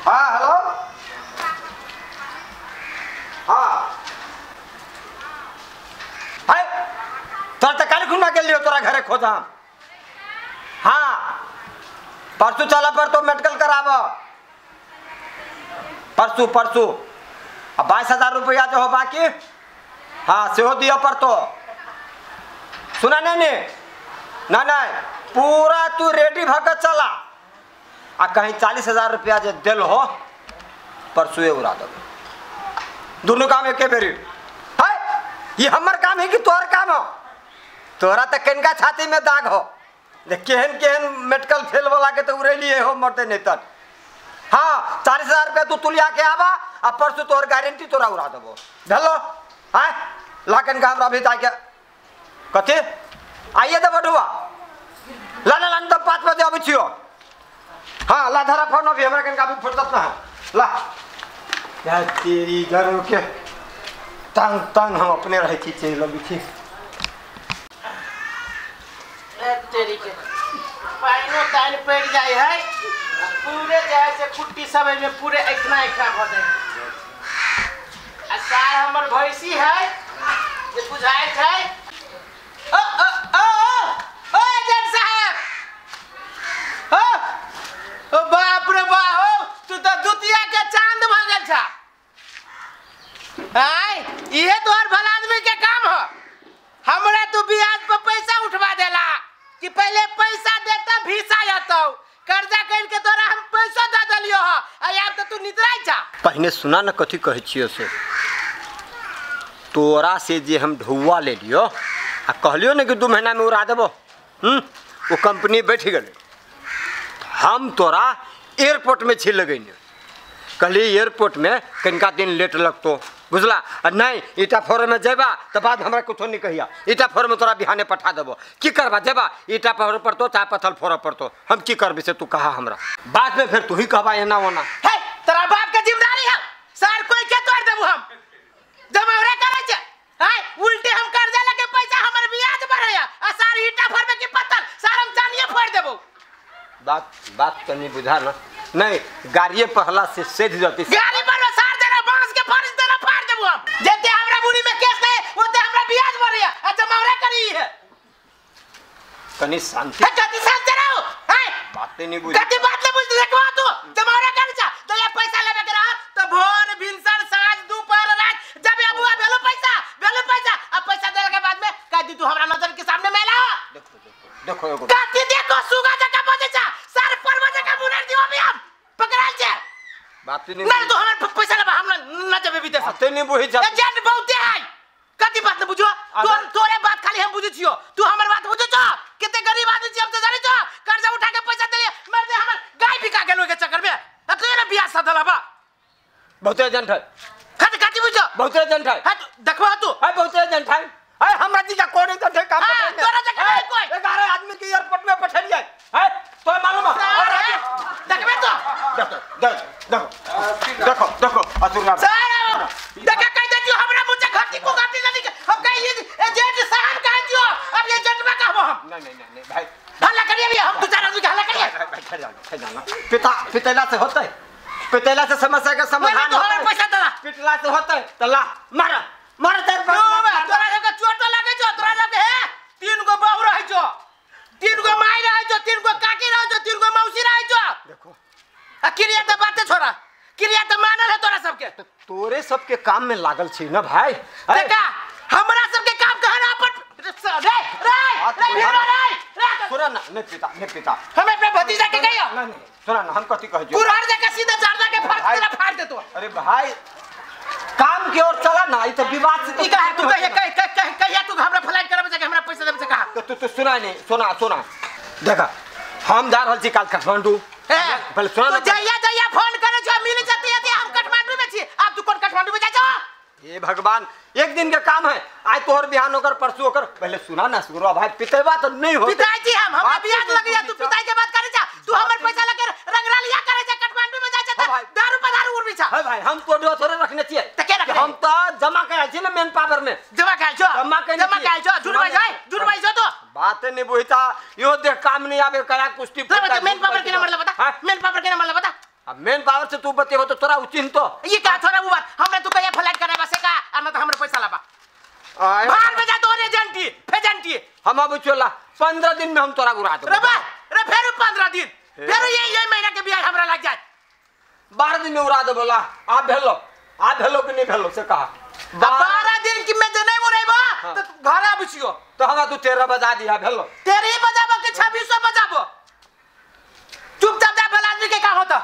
हाँ हेलो हाँ हाय तोरा तो काल्हि खुना गेलियो तोरा घरे खोज हम। हाँ परसों चला पर तो मेडिकल कराब परसों परसों आ 22,000 रुपया जो हो बाकी हाँ सेहो दियो पर तो सुना नहीं नहीं ना नहीं पूरा तू रेडी भग चला आ कहीं 40,000 रुपया जो दिल हो परसों उड़ा दो दोनों काम एक बेरी है। ये हमर काम है कि तोहर काम हो? तोहरा तो कनका छाती में दाग हो केहन केहन मेडिकल फेल वाला के तो उड़ेलिए हो मरते नहीं तक। हाँ 40,000 रुपया तू तुलिया के आबा आ परसों तोहर गारंटी तोरा उड़ा देबो भेलो। हाँ ला कनका हमरा अभी जाके कथी आइए दे बटुआ ला ला तो 5 बजे अबै छियो। हाँ ला धरा फोन अभी हमरा कनका अभी फुर्सत ना है ला यार तेरी घर के तंग तंग हम अपने रहे छी चलि अबै छी। तेरी के पाइनो ताइन पड़ जाए है पूरे जाए से कुट्टी सब में पूरे इतना इतना हो जाए। आ सार हमर भैंसी है जे बुझाय छै। ओ ओ ओ ओ एजेंट साहब ओ ओ बाप रे बा हो तू त दुतिया के चांद भ गेल छा। आय इहे तोहर भला आदमी के काम हो। हमरा तू ब्याज पर पैसा उठवा देला कि पहले पैसा देता भीसा जातो कर्जा कर के तोरा हम पैसा दे देलियो ह आ आब त तू नितराई छा। पहिने सुना न कथी कहै छियो से तोरा से जे हम ढौआ ले लियो आ कहलियो ने कि 2 महीना में उड़ा देबो वो कंपनी बैठ गेलै। हम तोरा एयरपोर्ट में छी लगैने कहली एयरपोर्ट में कनिका दिन लेट लगतो बुझला आ नहीं ईटा फोर में जेबा तो बाद हमरा कुछो नहीं कहिया ईटा फोर में तोरा बिहाने पठा देबो की करबा जेबा ईटा फोर पड़तो चाहे पत्थर फोड़ पड़तो हम की करबी से तू कहा हमरा बाद में फिर तू ही कहबा एना ओना। हे तोरा बाप के जिम्मेदारी है सर कोई के तोड़ देबो हम जमावरा करै छै। हाय उल्टे हम कर्जा लके पैसा हमर ब्याज बढ़ैया आ सर ईटा फोड़ में की पत्थर सर हम जानिए फोड़ देबो। बात बात तनी बुझा ना नहीं गाड़िए पहला से सेध जाती गाड़ी पर सार देना बांस के फर्श देना फाड़ देबो हम जते हमरा बुरी में केस नहीं ओते हमरा ब्याज बढ़ैया आ जमावरा करी है। तनी शांति है कति शांति रहो है बात नहीं बुझ कति बात नहीं बुझ देखवा तू जमावरा कर जा तो ये पैसा लेबे के रह तो भोर भिनसर साँझ दोपहर रात जब अबुआ भेलो पैसा भेलो पैसा अब पैसा देला के बाद में कह दी तू हमरा नजर के सामने मेला देखो देखो देखो एगो कति देखो सुगा जका बजे जा सर पर बजे का बुनर दियो अभी हम पकड़ाल छे बात नहीं ना तो हमर पैसा लेबा हम ना जबे विदेश बात नहीं बुझ जा एजेंट बहुते है कति बात न बुझो तोर तोरे बात खाली हम बुझै छियो तू हमर बात बुझै छ कते गरीब आदमी छी हम त जानै छ कर्जा उठा के पैसा देलिए मर दे हमर गाय बिका गेल ओइ के चक्कर में आ तू ने बियाह सदल बा बहुते एजेंट है कति कति बुझो बहुते एजेंट है हां देखबा तू है बहुते एजेंट है है हमरा जी का कोन एजेंट है काम हां तोरा जका नहीं कोई 11 आदमी के एयरपोर्ट में पठेलिए है तो मालूम है देखबे तो देखो देखो देखो देखो असुर ना सर देखा कह दे दियो हमरा मुझे घाटी को घाटी नहीं हम कह ये एजेंट साहब कह दियो अब एजेंट में कहबो हम नहीं नहीं नहीं भाई हल्ला करिए भी हम दो चार आदमी के हल्ला करिए बैठ जाना बैठ जाना पिता पितेला से होता है पितेला से समस्या का समाधान होता है पैसा दला पिटला से होता है त ला मारा मारा तेरे तोरा सबके चोट लागे छो तोरा सबके हे 3 गो बहू रहै छो 3 गो माई रहै छो 3 गो काकी रहै छो 3 गो मौसी रहै छो। देखो आ क्रिया त बाते छोड़ा क्रिया त मानल है तोरा सबके तोरे सबके काम में लागल छी ना भाई। देखा हमरा सबके काम कहना अपन रे रे रे रे रे सुना ना नहीं पिता नहीं पिता हम अपने भतीजा के कहियो नहीं नहीं सुना ना हम कथी कहै छियो कुरहर जका सीधा चारदा के फर्श तेरा फाड़ दे तो। अरे भाई काम के ओर चला ना ई तो विवाद से ई कहे तू कहिया कह कह कहिया तू हमरा फ्लाइट करबे जाके हमरा पैसा देबे से कहा तो तू सुना नहीं सुना सुना देखा हम जा रहल छी काल काठमांडू पहले सुना तो जइया जइया फोन करे छो मिल जती यदि हम काठमांडू में छी अब तू कोन काठमांडू में जा छो। हे भगवान एक दिन के काम है आज तोहर बिहान होकर परसों होकर पहले सुना ना सुरो भाई पितेबा तो नहीं हो पिताई जी हम हमरा ब्याज लग जा तू पिताई के बात करे जा तू हमर पैसा लेके रंगरालिया करे जा काठमांडू में जा जा दारू पदारू उड़बी छा। है भाई हम तो ढो थोड़े रखने छियै। त के रखने? हम तो जमा कराय छी ने मेन पावर में। जमा कराय छो? जमा कइने जमा कराय छो। झूठ बाजै, झूठ बाजै तो। बात नहीं बुझता, यो देख काम नहीं आवे कया कुश्ती। मेन पावर के नंबर ला बता। मेन पावर के नंबर ला बता। अब मेन पावर से तू बतेबो तो तोरा उचिन तो। ये का थोड़ा वो बात हमरे तू कहिया फ्लाइट कराबा से का आ न त हमरे पैसा लाबा। बाहर में जा तोर एजेंटी फेजेंटी। हम अब चला 15 दिन में हम तोरा उड़ा देबो। रे बा रे फेर 15 दिन फेर ये महीना के बियाह हमरा लग जात। 12 दिन में उड़ा देबो ला। आ भेलो आ भेलो कि नहीं भेलो से कहा। 12 दिन की में जे नहीं उड़ेबो तो घर आबु छियो। तो हमरा तू 13 बजा दिया भेलो। 13 बजाबो कि 26 बजाबो? चुपचाप जा भला आदमी के का होता।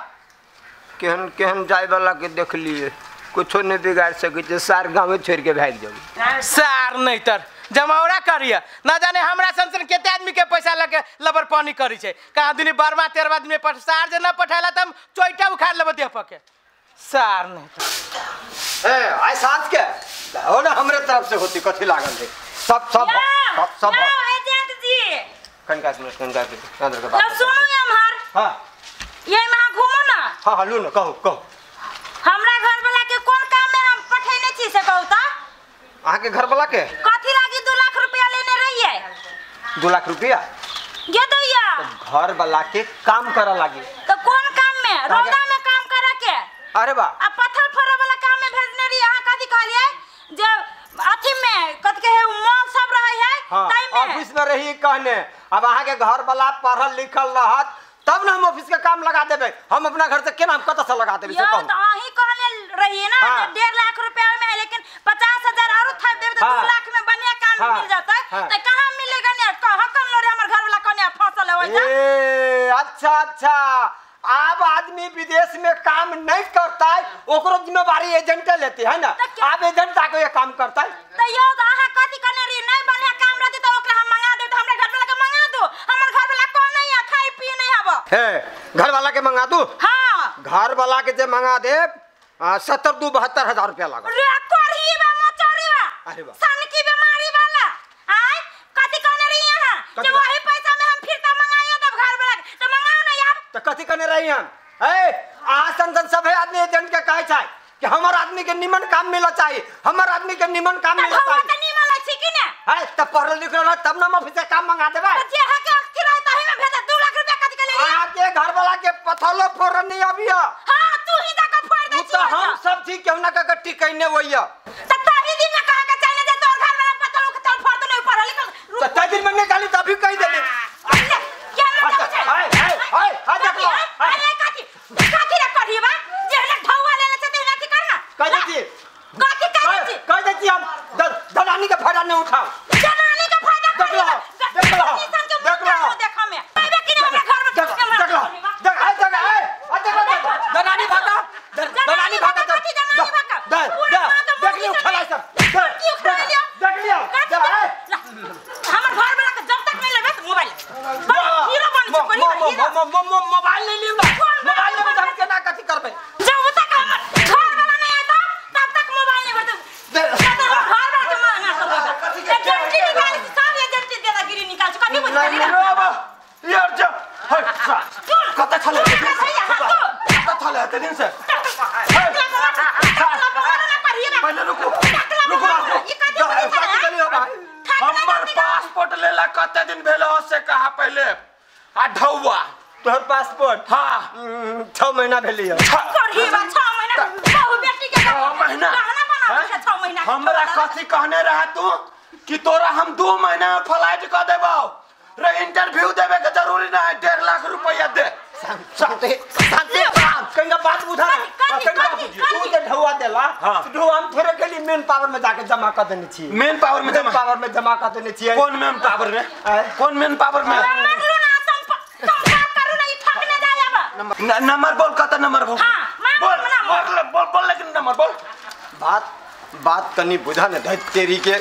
केहन केहन जाय वाला के देख लिए कुछो नहीं बिगाड़ सके छै, सार गांव छोड़ के भाग जाओ। सार नहीं तर जमावड़ा करिए ना जाने हमरा सन सन केते आदमी के पैसा लके लबर पानी करी छै। कहाँ दुनी 12वां 13वां दिन में पठ सार जे न पठेला त हम चोइटा उखाड़ लेब देह पके। सार नहीं तर ए आइ साँझ के हो ना हमरे तरफ से होती कथी लागल है सब सब सब सब एजेंट जी कनका मिनट कनका अंदर के बात सुनू हमार। हां ये में घूमो ना। हां हां लू ना कहू कहू। हमरा घर वाला के कोन काम में हम पठेने छी से कहू त? अहाँ के घर वाला के कथी लागी 2 लाख रुपया लेने रहिए? 2 लाख रुपया ये दैया तो घर वाला के काम करे लागी। तो कोन काम में? रौदा में काम करे के। अरे बा आ पत्थर फोड़े वाला काम में भेजने रहिए। अहाँ कथी कहलिए जे अथी में कथी के है मॉल सब रहे है ताई में ऑफिस में रही कहने। अब अहाँ के घर वाला पढ़ल लिखल रहत तब ना हम ऑफिस के काम लगा देबे। हम अपना घर से केना हम कत से लगा देबे से कहू? तो अहीं कहने रहिए ना जे 1.5 लाख रुपया में है लेकिन 50,000 और थप देबे तो 2 लाख में बढ़िया काम मिल जाता। त कहां मिलेगा ने? कह कन लो रे हमर घर वाला कने फसल होय जा। ए अच्छा अच्छा अब आदमी विदेश में काम नहीं करता है ओकरो जिम्मेदारी एजेंट लेते है ना। आप एजेंट आके ये काम करता है। त यो अहाँ कथि कहने रही नहीं बढ़िया काम रहती त ओकरा हम मंगा देब त हमरा घर वाला के मंगा दो। हमर घर वाला को नहीं है खाई पी नहीं हब। हे घर वाला के मंगा दू? हां घर वाला के जे मंगा दे 72-72 हजार रुपया लागत। रे करही बा मोचरी बा। अरे बा सन की बीमारी वाला आय कथि कहने रही अहाँ जे वही पैसा में हम फिरता मंगाइयो तब घर वाला के त मंगाओ ना यार। त कथि कहने रही हम? ए आसन सब आदमी एजेंट के कहै छै कि हमर आदमी के निमन काम मिला चाहिए, हमर आदमी के निमन काम मिला चाहिए। त निमन लै छी कि ने? है त पढ़ल लिखल रह तब ना हम ऑफिस से काम मंगा देबै। त जे है के किराया ताही में भेज 2 लाख रुपया कथि के ले लिया? अहाँ के घर वाला के पथलो फोड़न नहीं अबिया। हां तू ही जाके फोड़ दे छी। त हम सब ठीक केहू ना के टिकैने होइया। त ताही दिन में कहा के चले जे तोर घर वाला पथलो के चल फोड़ दे नहीं पढ़ल लिखल। त ताही दिन में निकाली त अभी कहि देली। के हमरा जाऊ छै? हाय हाय हाय हाय देख लो। अरे कथि कथि रे करही बा जे ना ढौवा लेले छै ते ना करना। कह देती कथि कह देती? कह देती हम दलानी के फायदा नहीं उठाओ। जनानी के फायदा देख लो देख लो देख लो देखो में पाइबे कि हमरा घर में देख लो देख आ देख ए आ देख लो दलानी भागा दलानी भागा कथि जनानी भागा देख लियो खेला सब देख लियो देख ए हमर घर वाला के जब तक नहीं लेबे त मोबाइल हीरो बन छै कोई मोबाइल ले लियो ना। मोबाइल लेबे त हम केना कथि करबै? जब तक हमर घर वाला नहीं आता तब तक मोबाइल नहीं भरते। घर वाला के मांगा करबै एजेंटी निकाल सब एजेंटी दादागिरी निकाल छै कथि बुझै नहीं बाबा यार जा हट कत छले कत छले एते दिन से पहले रुको रुको हमर पासपोर्ट लेला कते दिन भेल हो से कहा पहले आ ढौवा तोहर पासपोर्ट? हां 6 महीना भेली है। करही बा 6 महीना बहु बेटी के 6 महीना गहना बनाबै छै 6 महीना। हमरा कथि कहने रहा तू कि तोरा हम 2 महीना में फ्लाइट क देबौ रे इंटरव्यू देबे के जरूरी ना है 1.5 लाख रुपया दे। शांति शांति कहीं बात बुझा ना कहीं तू जे ढौवा देला ढौवा हम थोड़े के लिए मेन पावर में जाके जमा कर देने छी। मेन पावर में जमा पावर में जमा कर देने छी। कौन मेन पावर में? कौन मेन पावर में? मांगलू ना संपर्क करू ना ई ठकने जाय अब। नंबर बोल कत नंबर बोल। हां बोल बोल बोल बोल लेकिन नंबर बोल। बात बात कनी बुझा ने धै तेरी के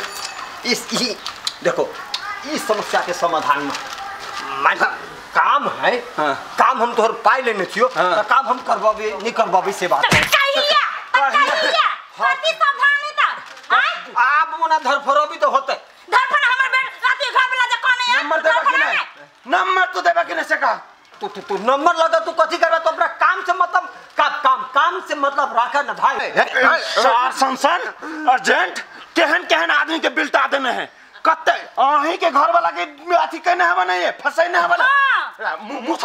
इस देखो इस समस्या के समाधान में माना काम है। हाँ। काम हम तोहर पाई लेने छियो। हाँ। त काम हम करबाबे नहीं करबाबे से बात है। कहिया त कहिया कथि सावधानी त आप मोना धरफरबी तो होते। धरफर हमर बेट राती घर वाला जे कोने है नंबर देबा कि नहीं? नंबर तो देबा कि नहीं से का तू तू तू नंबर लगा तू कथि करबा? तो अपना काम से मतलब का काम काम से मतलब राख न भाई। सार संसन अर्जेंट केहन केहन आदमी के बिलटा देने है कत्ते अहीं के घर वाला के अथी कहने हवा नहीं है फसैने हवा ना मुंह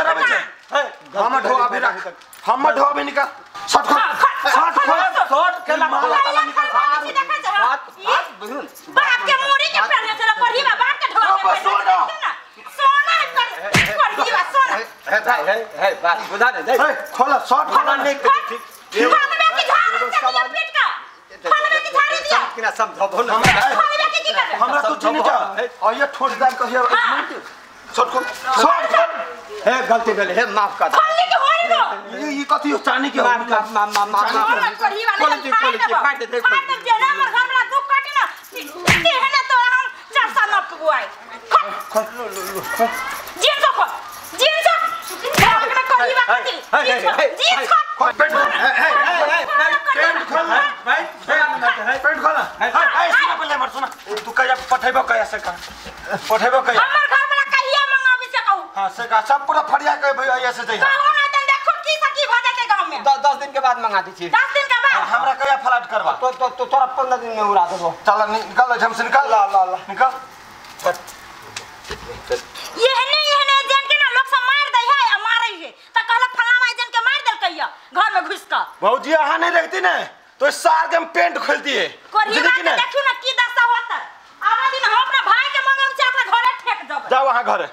हम ढोआ भी रख हम ढोआ भी निकाल शर्ट खोल शर्ट खोल शर्ट के माला ताला निकाल बाप के मुड़ी के पहने चलो करही बाप के ढोआ के सोना सोना करही सोना हे भाई हे हे बात बुझा दे खोल शर्ट खोल नहीं ठीक खोलबे की झाड़ू से पीट का खोलबे की झाड़ू दिया किना समझबो ना खोलबे की की करबे हमरा तू चिन्ह जा और ये ठोस दान कहिया शर्ट खोल शर्ट खोल हे गलती भेल हे माफ कर खोलली के होई दो ई कथी हो चानी के माफ माफ माफ माफ करही वाला खोल खोल फाड़ दे फाड़ दे जे ना हमर घर वाला दुख काटी ना तेहने तो हम चार साल न पुआई खोल जींस खोल जींस भाग में करही बा कथी जींस खोल पेंट खोल पेंट खोल पेंट खोल ए सुना पहले हमर सुना तू कहिया पठेबो कहिया से का पठेबो कहिया हमर घर वाला कहिया मंगाबी से कहू। हां से का सब पूरा फरिया के भैया ऐसे जइहा कहू ना तन देखो की सकी भ जेते गांव में 10 दिन के बाद मंगा दी छी 10 दिन के बाद हमरा कहिया फ्लाइट करबा तो तो तोरा 15 दिन में उड़ा देबो। चल निकल हम से निकल ला ला ला निकल। एहने एहने एजेंट के ना लोग सब मार दै है आ मारै है त कहलक फलाना एजेंट के मार देलकै घर में घुस के। भौजी अहाँ नहीं रहती ने तो इस साल के हम पेंट खोल दिए करही बात देखियो ना की दशा होता। आवा दिन हम अपना भाई के मंगम से अपना घरे ठेक देबै। जाओ वहां घरे